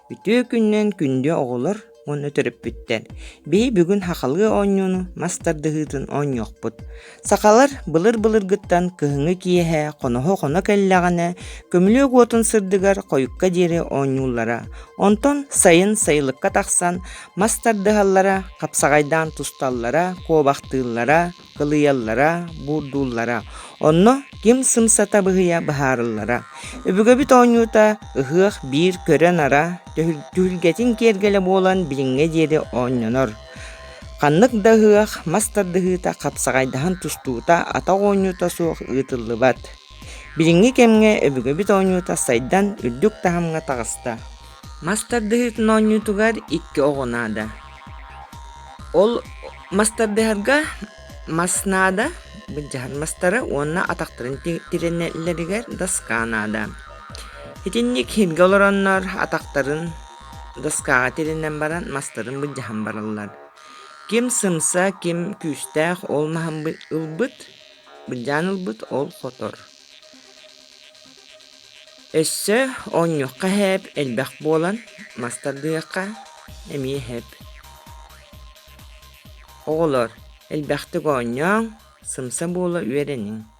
Үтүө күнүнэн күндү оҕолор уонна төрөппүттэр! Биһи бүгүн сахалыы оонньууну мас тардыһыытын оонньуохпут. Сахалар былыр-былыргыттан кыһыҥҥы киэһэ хоноһо хоно кэллэҕинэ, көмүлүөк уотун сырдыгар хойукка диэри оонньууллара. Онтон сайын сайылыкка тахсан мас тардыһаллара, хапсаҕайдаан тусталлара, куобахтыыллара, кылыйаллара, буурдууллара, онно ким сымсата быһыйа быһаарыллара. Өбүгэбит оонньуута ыһыах биир көрө-нара, түһүлгэтин киэргэлэ буолан билиҥҥэ диэри оонньонор. Ханнык да ыһыах мас тардыһыыта хапсаҕайдаһан тустуута атах оонньуута суох ыытыллыбат. Билиҥҥи кэмҥэ өбүгэбит оонньуута сайдан үрдүк таһымҥа таҕыста. Мас тардыһыытын оонньуутугар икки оҕо наада. Ол мас тардыһарга мас наада, былдьаһар мастара уонна атахтарын тирэнэллэригэр доска наада. Итинник сиргэ олороннор атахтарын доскаҕа тирэнэн баран мастарын былдьаһан бараллар. Ким сымса, ким күүстээх ол маһын ылбыт, былдьаан ылбыт ол хотор. Өссө оонньуохха һээп элбэх буолан, мас тардыахха эмиэ һэп. Оҕолор, элбэхтик оонньооҥ, сымса буола үөрэниҥ.